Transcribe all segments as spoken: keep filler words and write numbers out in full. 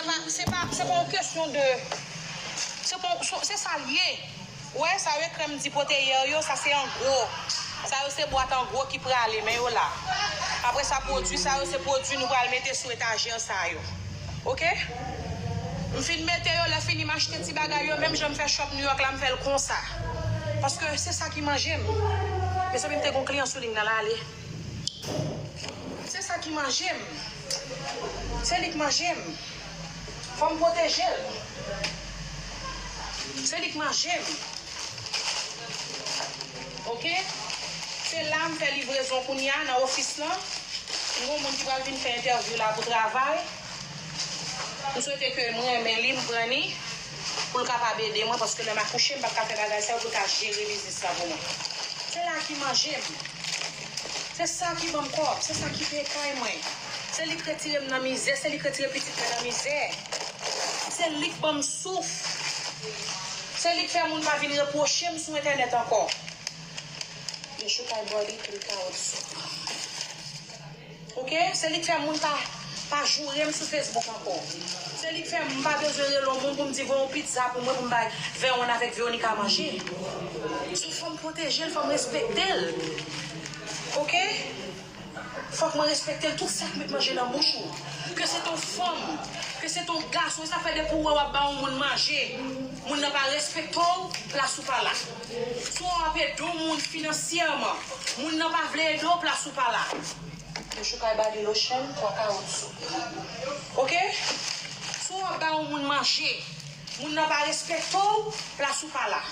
Pa, se pa, se pa yon kesyon de, se pa, se, se sa l ye. Ou wè, sa yo krèm di pote yè yo, sa se an gwo. Sa yo se bwat an gwo ki prale, men yo la. Apre sa, pwodui sa yo, se pwodui nou pral mete sou etajè sa yo. Oke? M fin mete yo, lè fini m achte ti bagay yo, menm jan m fè shop New York la, m fè l konsa. Paske se sa ki manje m. Mezanmi, m te gon kliyan sou liy nan, l ale. Se sa ki manje m. Se li k manje m. Fò m pwoteje l. Se li k manje m. Oke? Se la m fè livrezon kounye a nan ofis lan. M gon moun ki pral vin fè entèvyou la pou travay. M swete ke m renmen li, m pran li pou l kapab ede mwen, paske lè m akouche, m p ap ka fè bagay sa yo pou l ka jere biznis la pou mwen. Se la ki manje m. Se sa ki ban m kòb, se sa ki peye kay mwen. Se li k retire m nan mizè, se li k retire pitit mwen nan mizè. Se li k ban m souf. Se li k fè moun pa vin repwoche m sou entènèt ankò. Yon chokay bòde pou l ka wè sou. Oke? Se li k fè moun pa, pa joure m sou Facebook ankò. Se li k fè m pa bezwen rele yon moun pou m di voye yon pizza pou mwen pou m bay Veron avèk Veronica manje. Se fò m pwoteje l, fò m respekte l. Oke? Fòk mwen respekte l, tout sa k met manje nan bouch ou. Ke se t on fanm, ke se t on gason, sa fè depi w wè w ap ba yon moun manje, moun nan pa respekte w, plas ou pa la. Si w ap ede yon moun finansyèman, moun nan pa vle ede w, plas ou pa la. Yon chokay body lotion, twa kawoutsou. Oke? Si w ap ba yon moun manje, moun nan pa respekte w, plas ou pa la.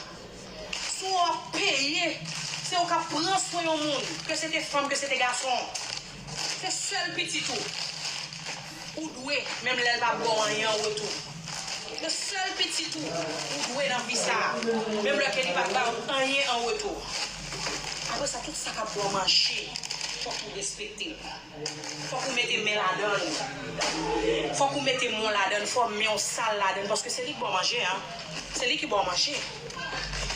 Si w ap peye, se ou k ap pran swen yon moun, ke se te fanm, ke se te gason. Se sèl pitit ou. Ou dwe, menm lè l pa ba w anyen an retou. Se sèl pitit ou, ou dwe nan vi sa a. Menm lè ke li pa t ba w anyen an retou. Apre sa, tout sa k ap ba w manje, fòk ou respekte l. Fòk ou mete men ladan l. Fòk ou mete men w ladan l, fò men w sal ladan l, paske se li ki ba w manje, an. Se li ki ba w manje.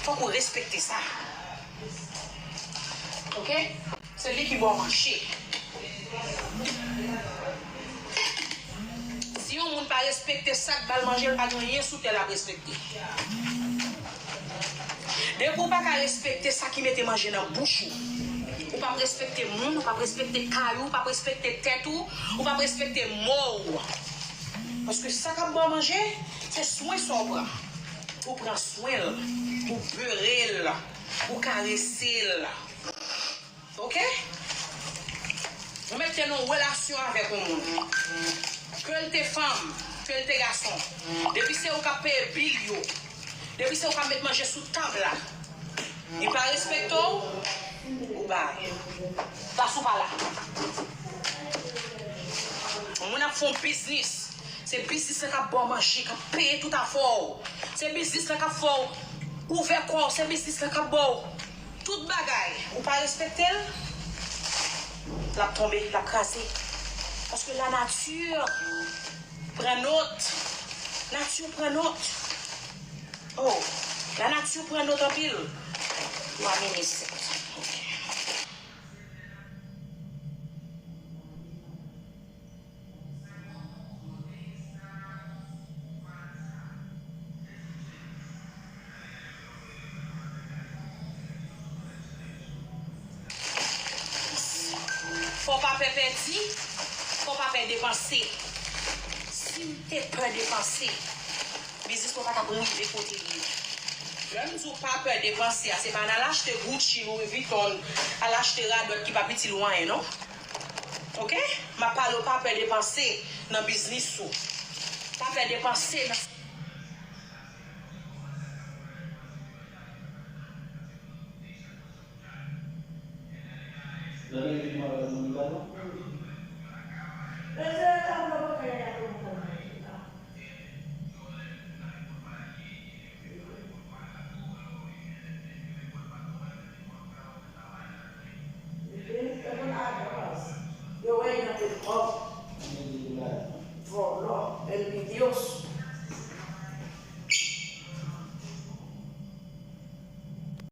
Fòk ou respekte sa. Oke? Se li ki ba w manje. Si yon moun pa respekte sa k ba l manje, l pa gen anyen sou tè l ap respekte. Depi w pa ka respekte sa ki mete manje nan bouch ou, ou p ap respekte moun, ou p ap respekte kay ou, ou p ap respekte tèt ou, ou p ap respekte mo w. Paske sa k ap ba w manje, se swen sa w pran. Ou pran swen l, ou bere l, ou karese l. Oke? Ou mete nan relasyon avèk yon moun. Ke l te fanm, ke l te gason. Depi se ou k ap peye bil yo. Depi se ou k ap met manje sou tab la. Li pa respekte w, ou bay. Plas ou pa la. Yon moun ap fè yon biznis. Se biznis la k ap ba w manje, k ap peye tout afè w. Se biznis la k ap fè w ouvè kò w. Se biznis la k ap ba w tout bagay. Ou pa respekte l, l ap tonbe, l ap kraze. Paske lanati pran nòt. Nati pran nòt. Oh, lanati pran nòt anpil. Twa minit. Fò pa pè pèdi, fò pa pè depanse. Si m te pè depanse, biznis mwen pa t ap rive kote l ye. Lè m di w pa pè depanse a, se pa n al achte Gucci, Louis Vuitton, al achte radòt ki p ap itil ou anyen, non. Oke? M ap pale w pa pè depanse nan biznis ou. Pa pè depanse nan